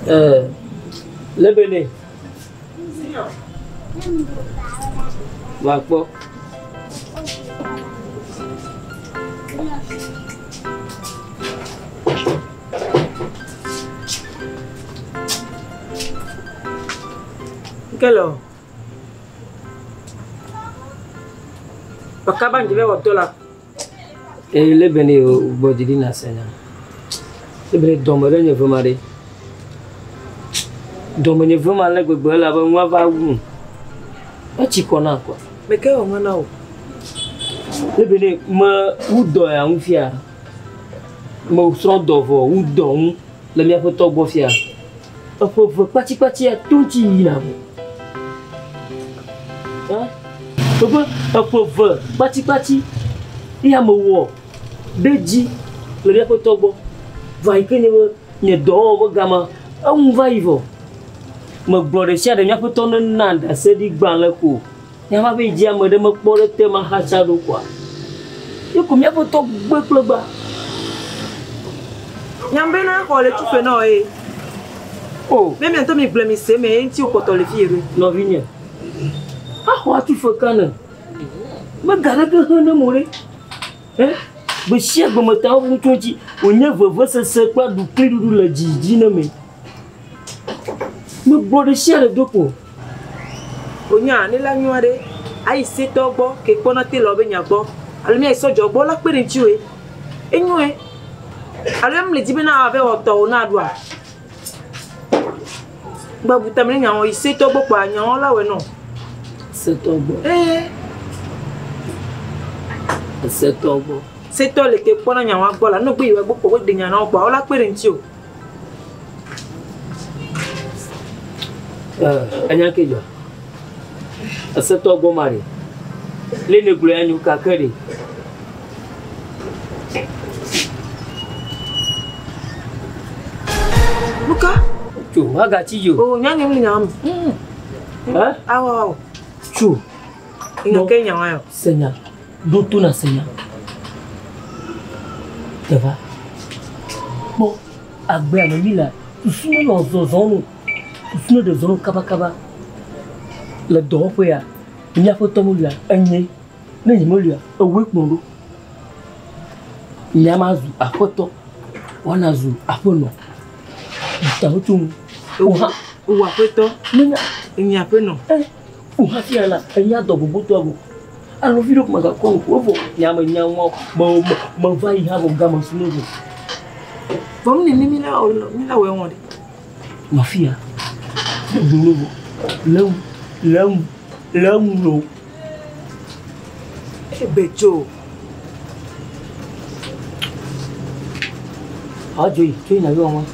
Eh, lebene. Va kpɔ. Nke le o. Kaba ŋdzi be wɔ dɔ la. Eye lebene gbɔ dzi ɖi na se nya. Lebene dɔme ɖe nye vema ɖe. Dɔme nye vema le gbegbe elabe nua va wu. Etsi kɔ na kɔa. Meke wɔ nua na wò. Lebene me wu dɔ ya ŋu fia. Me srɔ̃ dɔ vɔ wu dɔ ŋu le míaƒe tɔ gbɔ fia. Eƒe ve kpatsikpatsia to ŋuti yina vɔ. Eƒe eƒe ve kpatsikpatsi eya mewɔ ɖe edzi le míaƒe tɔ gbɔ. Vɔa yi ke nye be nye dɔwɔwɔ ƒe game eŋu va yi vɔ. Megblɔ ɖe sia ɖe míaƒe tɔ nena ɖaseɖigbalẽ ko. Míava be yi dzi ame ɖe mekpɔ ɖe te maxatsa ɖo koa. Ye ko míaƒe tɔ gbe kple gba. Nyam bena xɔ le tu fe na ye. O. Ne mia ŋutɔ mi gblẽ mi se me ye ŋuti wokpɔtɔ le fi ye ɖo. Nɔvinye, axɔ atu fe ka ne? Mega ɖeke he ne mo ɖe. Eh, gbe sia gbe me ta wo ŋutɔ dzi wònye vevesese kple aɖukliɖuɖu le dzi dzi ne me. Megblɔ ɖe sia ɖe do kpo. Onya ne la nyɔa ɖe ayi setɔ gbɔ ke kpɔna te le wobe nya gbɔ alo mia yi sɔdzɔ gbɔ la kpe ɖe ŋutiwoe. Enyoe. Alo em le dzi bena ave wɔ tɔwò na ɖua. Gba bu tame ne nyawo yi setɔ gbɔ kpoa nyawo la wɔe nɔ. Setɔ gbɔ. Ee. Setɔ gbɔ. Setɔ le ke kpɔna nyawo gbɔ la no gbe yi wa gbɔ kpɔ wo ɖe nya na wo kpoa wo la kpe ɖe ŋutiwò. Enya ke dzɔ. Esetɔ gbɔ ma ɖe. Le ne gblɔ ya nyo kake ɖe. Nuka? Tso, agatsi dzo. O, nya nye mli nya me. Eh? Awo awo. Tso. Nya ke nya wa yo. Senya. Ɖo to na senya. Teva. Kpɔ agbea me mi la susu ne nɔ zɔzɔm o. Susu ne ɖe zɔm kabakaba. Le dɔwɔƒe ya, míaƒe tɔ melia enye. Ne nye melia, ewoe kplɔ ɖo. Nya ma zu aƒetɔ, woana zu aƒenɔ. Tawo tso ŋu. Oha. Wò aƒetɔ. Menya. Enye aƒenɔ. Eh. Oha fia la, enya dɔ gbogbo tɔ go. Alo vi ɖo magakɔ ŋku evɔ nya me nya ŋua me me me va yi hã vɔ game su ne vɔ. Vɔ mi ne mi la mi la wɔ wɔn ɖe. Nɔ fia. Ne gblɔ ne vɔ. Le ŋu le ŋu le ŋu lo. Ebe tso. A dzo yi dzo yi na yɔ wɔn.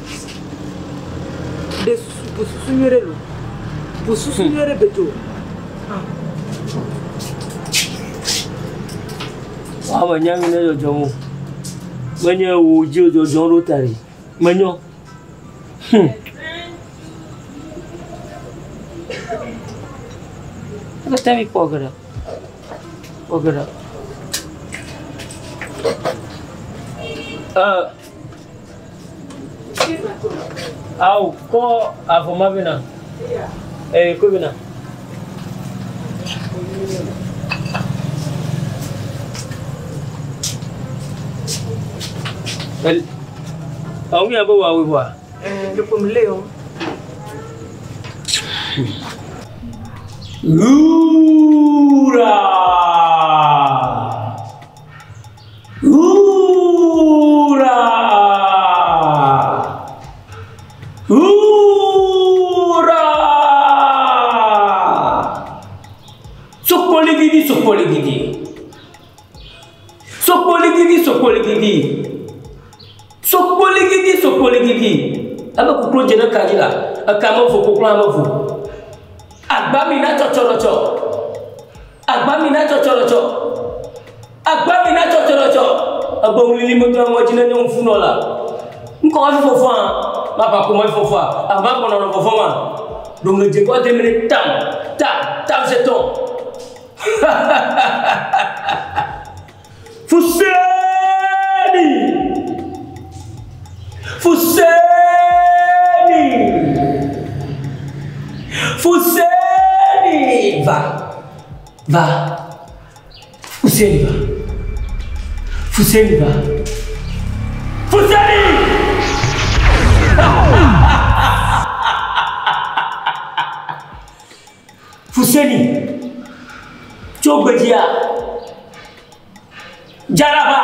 Ɖe susu bu susu nyuie ɖe lo. Bu susu nyuie ɖe be tso. Wa me nya nu ne dzɔdzɔm o. Menye wò dzi dzɔdzɔm ɖo ta ɖi. Menyɔ. Ete mi kpɔ geɖe. Kpɔ geɖe. Awo kɔ avɔ ma bena. Eh, ko bena. El Awo ya be wa we wa. Eh, le kom le yo. Lura! Lura! Lura! Sokoligidi, sokoligidi. Sokoligidi, sokoligidi. Sokoligidi, sokoligidi. Ebe koklo dze ɖe ka dzi la, eka mevo, koklo hã mevo. Agbami na tsɔtsɔɖɔtsɔ. Agbami na tsɔtsɔɖɔtsɔ. Agbami na tsɔtsɔɖɔtsɔ. Ebe ŋlili medo aŋɔ dzi ne nyɔnu funɔ la. Ŋkɔ hafi fofoa, mava ko hafi fofoa, ava gbɔnɔ nɔ vɔvɔ̃ ma. Ɖo ŋedze kɔ de mi tam, tam, tam setɔ. Fuseni! Fuseni! Va. Fuseni va. Fuseni va. Fuseni! Fuseni. Tso gbedzia. Dzaraba.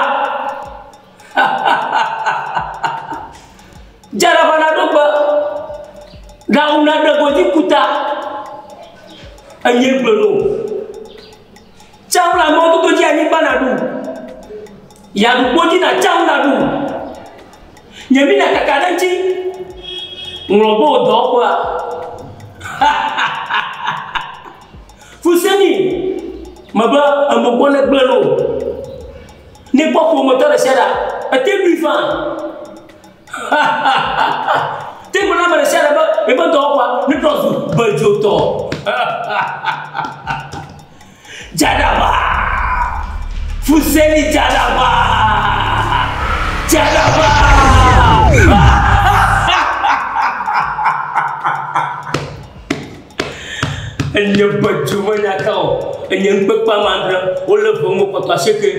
Dzaraba na ɖo gbe. Ɖaŋu na ɖe godzi kuta. Enye gblɔ no. Tsaŋu le mɔdodo dzi anyigba naɖu. Yaɖukpo dzi na tsaŋu naɖu. Nye mi na kaka ɖe ŋuti. Ŋlɔ be wò dɔwɔƒea. Fuseni, mebe emegbɔ ne gblẽ no. Ne kpɔ ƒometɔ ɖe sia ɖea, ete ɖui faa. Te gblɔ na ame ɖe sia ɖe be yeƒe dɔwɔƒea netrɔ zu bedzotɔ. Dzaɖaba! Fuseni dzaɖaba! Dzaɖaba! Enye bedzo menya ka o. Enye ŋukpekpe ame adre wolé ve ŋu kpɔtɔ asieke.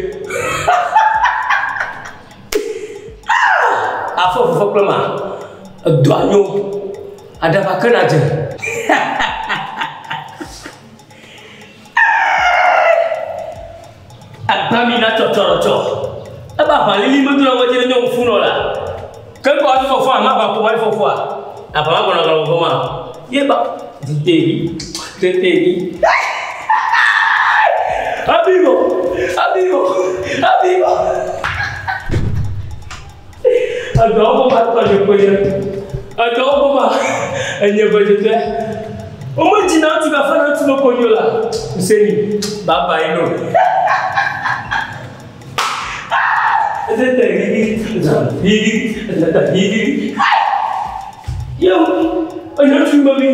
Afɔ fɔfɔ kple ma, edɔa nyo, aɖaba ke nadze. Agbami na tsɔtsɔrɔtsɔ. Ebe aʋalili medo na ŋɔdzi ne nyɔnu funɔ la. Ke ŋkɔ hafi fɔfɔ ama aʋa ko hafi fɔfɔa. Aʋa ma gbɔna gɔme fɔfɔ ma. Ye ba tete tete. Amigo, amigo, amigo. Edɔwo kɔ va tɔ nye kpe Edɔwo kɔ va enye ƒe tete. Womedzina ŋutsu gafa na ŋutsu mekɔ nyo la. Huseni, baba yi no. Tete gigi, gigi, tete gigi. Yewu, enye ŋutsu me mi.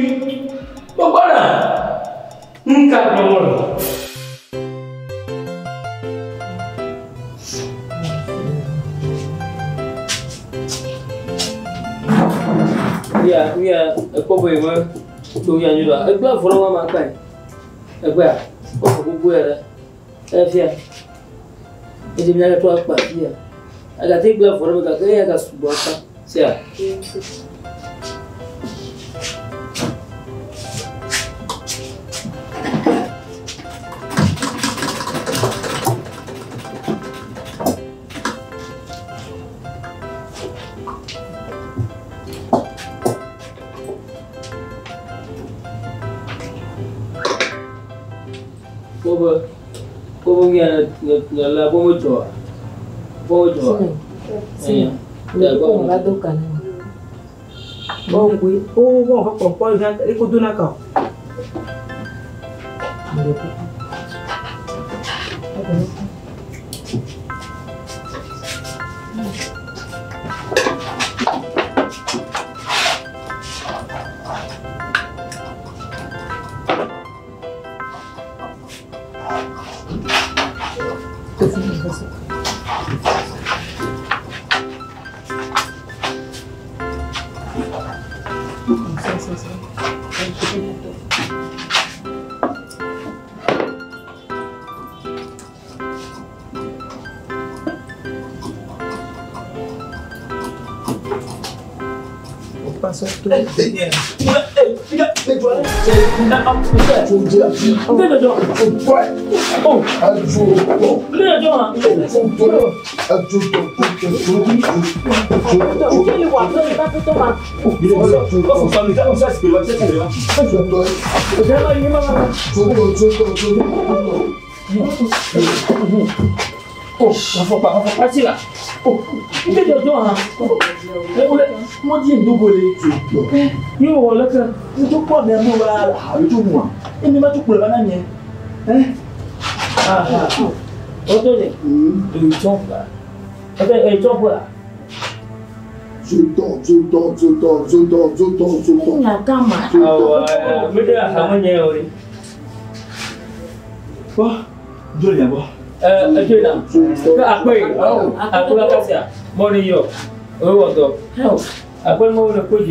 Gbɔgbɔna. Nka gbɔgbɔna. Ya, ya, ekpɔ be me to ya nyo la. Egbe avɔ wa ma kpa. Egbea, o fɔ gbogbo ya ɖe. Efia. Edze mi to akpa fia. Agate gbe avɔ ɖe me gake eya ga sugbɔ akpa. Sia. Kobe, kobe ngia na la kobe joa. Kobe joa. Si. Eh, va do kana. Bon, oui. Oh, bon, on va comprendre, écoute, d'accord.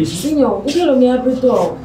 Signor, o que lo mi apetò?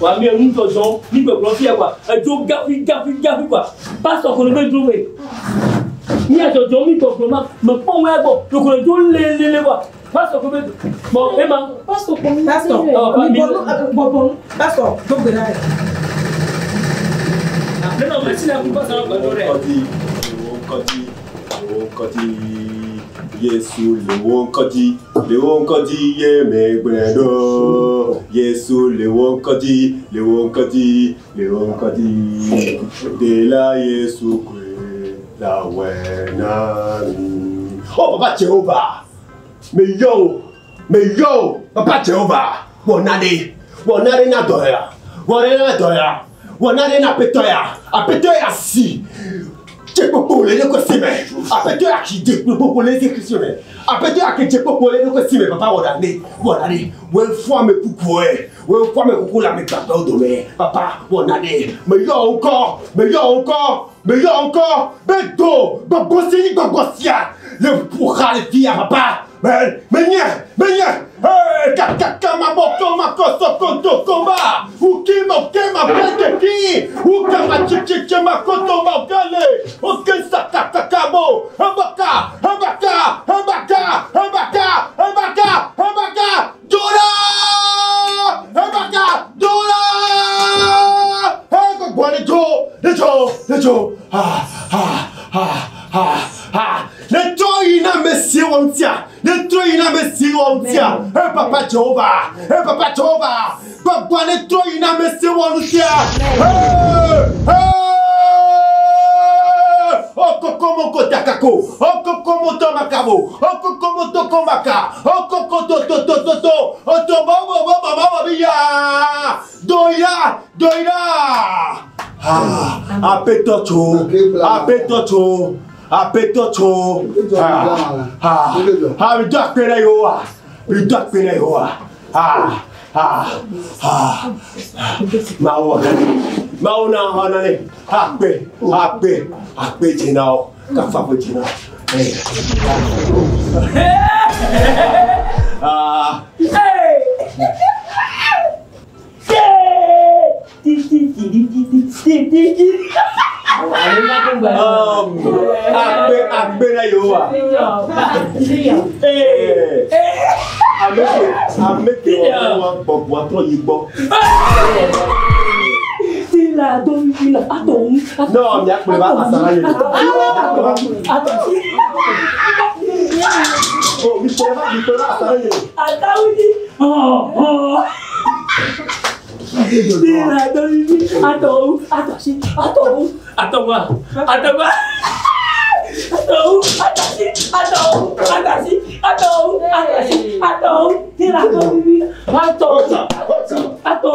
Wa mi enu dzɔdzɔ mi gbɔgblɔ fia quoi. Edzo gafi gafi gafi quoi. Pastor kono be dro be. Mi adzɔdzɔ mi gbɔgblɔ ma me kpɔ ŋu ya gbɔ. Ɖeko le dzo lelele quoi. Pastor kono be bon ema. Pastor Pastor, mi bɔ nu bɔbɔ nu. Pastor, do gbe ɖa. Ne nɔ mesi na ku pastor gbɔ do ɖe. Kɔdi, kɔdi, kɔdi, Yesu le wo ŋkɔdzi, le wo ŋkɔdzi ye megblẽ ɖo. Yesu le wo ŋkɔdzi, le wo ŋkɔdzi, le wo ŋkɔdzi. Dela Yesu koe la wɔe na mi. Oh Papa Jehovah, meyɔ wò, meyɔ wò, Papa Jehovah, wɔ nane, wɔ nane na dɔ ya, wɔ nane na dɔ ya, wɔ nane na aƒetɔ ya, aƒetɔ ya si. Dze kpokpo le eɖokui si me. Aƒetɔ ya ki dze kpokpo le eɖokui si me. Aƒetɔ ya ke dze kpokpo le eɖokui si me. Papa wɔ ɖa ne, wɔ ɖa ne. Wòe fɔ ame kukuwoe. Wòe fɔ ame kuku le ame gbagbewo dome. Papa wɔ nane. Meyɔ wò ŋkɔ, meyɔ wò ŋkɔ, meyɔ wò ŋkɔ. Be do gbɔgbɔ si nyi gbɔgbɔ sia le ƒo xa le fia papa. Me menye, menye. Hey, kakaka maboko makoso konto komba. Ukima ukema peke ki. Ukama chichiche makoto magale. Okesa kakakabo. Habaka, habaka, habaka, habaka, habaka, habaka. Dora! Habaka, dora! Hey, gbogbo le jo, le jo, le jo. Ha, ha, ha, ha, ha. Ne trɔ yi na ame si wɔm tia. Ne trɔ yi na ame si wɔm tia. Hey, Papa Jehovah. Hey, Papa Jehovah. Gbogbo ne trɔ yi na ame si wɔm tia. Hey, hey. Okokomoko takako. Okokomoto makabo. Okokomoto komaka. Okokoto to to to to. Oto bo bo bo bo bo bo ya. Doira, doira. Ah, apeto tso, apeto tso, apeto tso. Ah, ah, ah, mi do akpe ɖe yewoa. Mi do akpe ɖe yewoa. Ah, ah, ah. Mawu, Mawu na xɔ na ne. Akpe, akpe, akpe dzi na wo. Kafa ƒe dzi na wo. Eh. Ah. Hey! Hey! Ti ti ti ti ti ti ti ti. Akpe, akpe ɖe yewoa. Hey! Ame ke, ame ke wɔ wa gbɔgbɔa trɔ yi gbɔ. Tila do la atɔ Non, miakplɔe va asara ye. Atɔ. Oh, mi kplɔe va, mi kplɔe va asara ye. Atawudi. Oh oh. Tila do atɔ atɔsi atɔ atɔwa atɔwa. Atɔ atɔsi atɔ atɔsi atɔ atɔsi atɔ tila do atɔ atɔ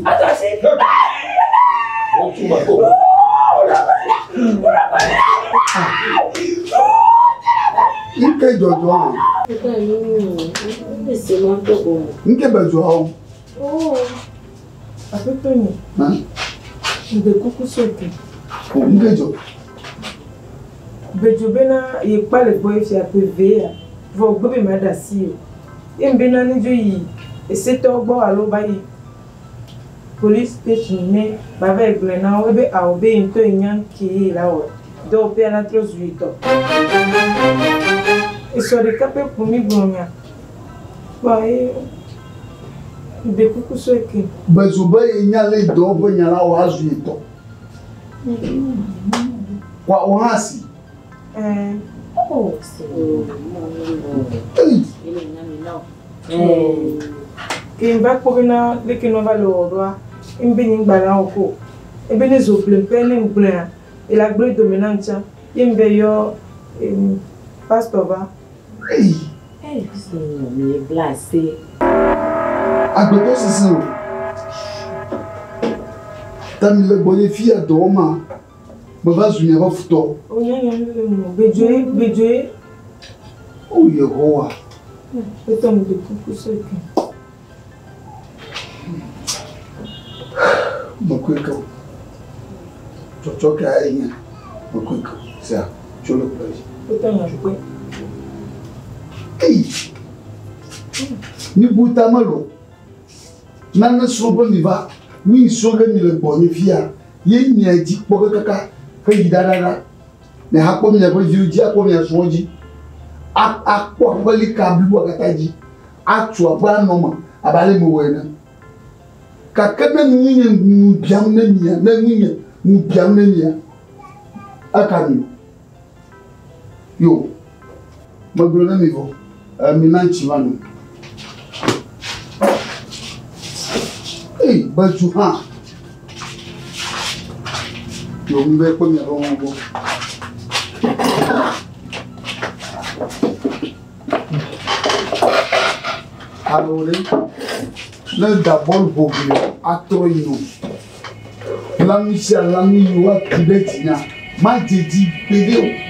atɔsi. Nke dzɔdzɔ hã. Nke be dzɔ hã. Aƒetɔ nye, Ha? ŋgbe kuku soke. Nke dzɔ. Bedzo bena ye kpa le gbɔ ye fia ƒe ve ya. Vɔ gbe be ma ɖe asi o. Ye bena ne dzo yi esetɔwo gbɔ alo va yi police station ne ba va yi gblɔe na wo ebe awɔ be ye ŋutɔ ye nya ke ye la wɔ. Dɔwɔƒea la trɔ zu ye tɔ. Esɔ ɖeka ƒe ƒo mi gblɔ nya. Kpɔ ye ŋgbe kuku soke. Bedzo be ye nya le dɔwɔƒe nya la wɔ azu ye tɔ. Wa wo hã si. Ɛɛ. Eyi. Ke ŋva kpɔ bena leke nua va le wɔ ɖoa, ŋbe nye ŋgba la wɔ ko. Ebe ne zo ble ƒe ne ŋgblẽa, ela gblẽ dome na ŋtsã. Ye ŋve yɔ em, pastor va. Eyi. Agbetɔ sese o. Ta mi le gbɔ nye fia dɔwɔm ma, meva zu miaƒe futɔ. O nya nya nu le mo. Bedzoe, bedzoe. O Yehowa. Etɔ ŋgbe kuku soke. Mekɔe ke o. Tsɔtsɔ ka ye nye mekɔe ke o. Sia, tso le kplɔ dzi. Etɔ nya kpe. Eyi. Mi bu tame lo. Nane srɔ̃ ƒe mi va, nu yi srɔ̃ ge mi le gbɔnye fia, ye mia dzi kpɔ ge kaka heyi ɖaɖaɖa. Miahakpɔ miaƒe viwo dzi, akpɔ mia srɔ̃wo dzi, akpɔ aƒelika bliboa katã dzi, atu aƒe anɔ eme abe ale mewɔe ene. Gake ne nunye ŋu biam ne mia, ne nunye ŋu biam ne mia, eka mi. Yo, megblɔ ne mi vɔ, mina ŋtsi va no. Ei, bedzu hã. Yo, mi be kpɔ miaƒe ŋu gbɔ. Alo ɖe, ne da bɔl ƒo gli atrɔ yi no. Lãnu sia lãnu yi woatu ɖe dzinya, madze dzi gbeɖe o.